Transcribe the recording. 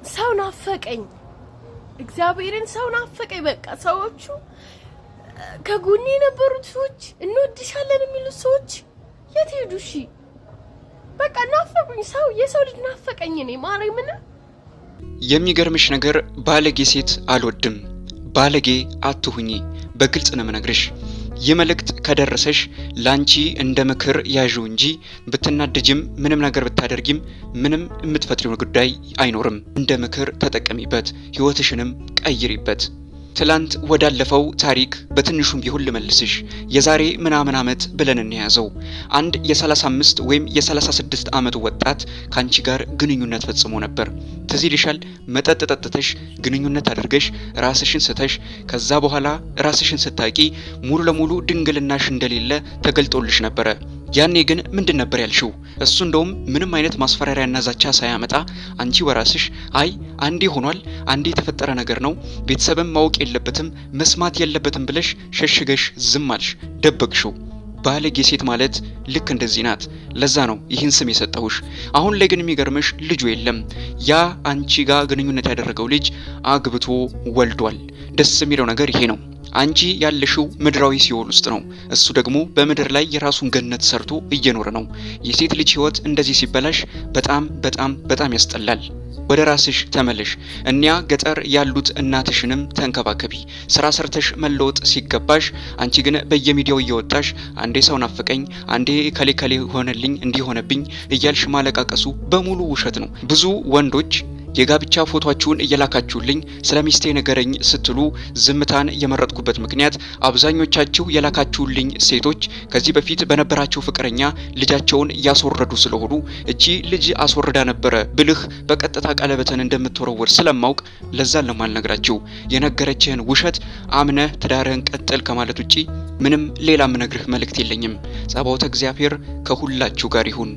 ሰው ናፈቀኝ። እግዚአብሔርን ሰው ናፈቀኝ። በቃ ሰዎቹ፣ ከጎኔ የነበሩት ሰዎች፣ እንወድሻለን የሚሉት ሰዎች የት ሄዱ? እሺ በቃ ናፈቁኝ። ሰው፣ የሰው ልጅ ናፈቀኝ። እኔ ማርያምን። የሚገርምሽ ነገር ባለጌ ሴት አልወድም። ባለጌ አትሁኚ። በግልጽ ነው የምነግርሽ። ይህ መልእክት ከደረሰሽ ላንቺ እንደ ምክር ያዥው እንጂ ብትናደጅም ምንም ነገር ብታደርጊም ምንም የምትፈጥሪው ጉዳይ አይኖርም። እንደ ምክር ተጠቀሚበት፣ ህይወትሽንም ቀይሪበት። ትላንት ወዳለፈው ታሪክ በትንሹም ቢሆን ልመልስሽ። የዛሬ ምናምን ዓመት ብለን እንያዘው። አንድ የ35 ወይም የ36 ዓመት ወጣት ከአንቺ ጋር ግንኙነት ፈጽሞ ነበር። ትዝ ይልሻል? መጠጥ ጠጥተሽ ግንኙነት አድርገሽ ራስሽን ስተሽ ከዛ በኋላ ራስሽን ስታቂ ሙሉ ለሙሉ ድንግልናሽ እንደሌለ ተገልጦልሽ ነበረ። ያኔ ግን ምንድን ነበር ያልሽው? እሱ እንደውም ምንም አይነት ማስፈራሪያና ዛቻ ሳያመጣ አንቺ በራስሽ አይ አንዴ ሆኗል፣ አንዴ የተፈጠረ ነገር ነው፣ ቤተሰብም ማወቅ የለበትም፣ መስማት የለበትም ብለሽ ሸሽገሽ ዝም አልሽ፣ ደበቅሽው። ባለጌ ሴት ማለት ልክ እንደዚህ ናት። ለዛ ነው ይህን ስም የሰጠሁሽ። አሁን ላይ ግን የሚገርምሽ ልጁ የለም። ያ አንቺ ጋር ግንኙነት ያደረገው ልጅ አግብቶ ወልዷል። ደስ የሚለው ነገር ይሄ ነው። አንቺ ያለሽው ምድራዊ ሲኦል ውስጥ ነው። እሱ ደግሞ በምድር ላይ የራሱን ገነት ሰርቶ እየኖረ ነው። የሴት ልጅ ሕይወት እንደዚህ ሲበላሽ በጣም በጣም በጣም ያስጠላል። ወደ ራስሽ ተመለሽ። እኒያ ገጠር ያሉት እናትሽንም ተንከባከቢ። ስራ ሰርተሽ መለወጥ ሲገባሽ፣ አንቺ ግን በየሚዲያው እየወጣሽ አንዴ ሰው ናፈቀኝ፣ አንዴ ከሌ ከሌ ሆነልኝ፣ እንዲህ ሆነብኝ እያልሽ ማለቃቀሱ በሙሉ ውሸት ነው። ብዙ ወንዶች የጋብቻ ፎቶአችሁን እየላካችሁልኝ ስለ ሚስቴ ንገረኝ ስትሉ ዝምታን የመረጥኩበት ምክንያት አብዛኞቻችሁ የላካችሁልኝ ሴቶች ከዚህ በፊት በነበራቸው ፍቅረኛ ልጃቸውን እያስወረዱ ስለሆኑ እቺ ልጅ አስወርዳ ነበረ ብልህ በቀጥታ ቀለበትን እንደምትወረወር ስለማውቅ ለዛ ለማልነግራችሁ የነገረችህን ውሸት አምነህ ትዳርህን ቀጥል ከማለት ውጪ ምንም ሌላ ምነግርህ መልእክት የለኝም። ጸባኦተ እግዚአብሔር ከሁላችሁ ጋር ይሁን።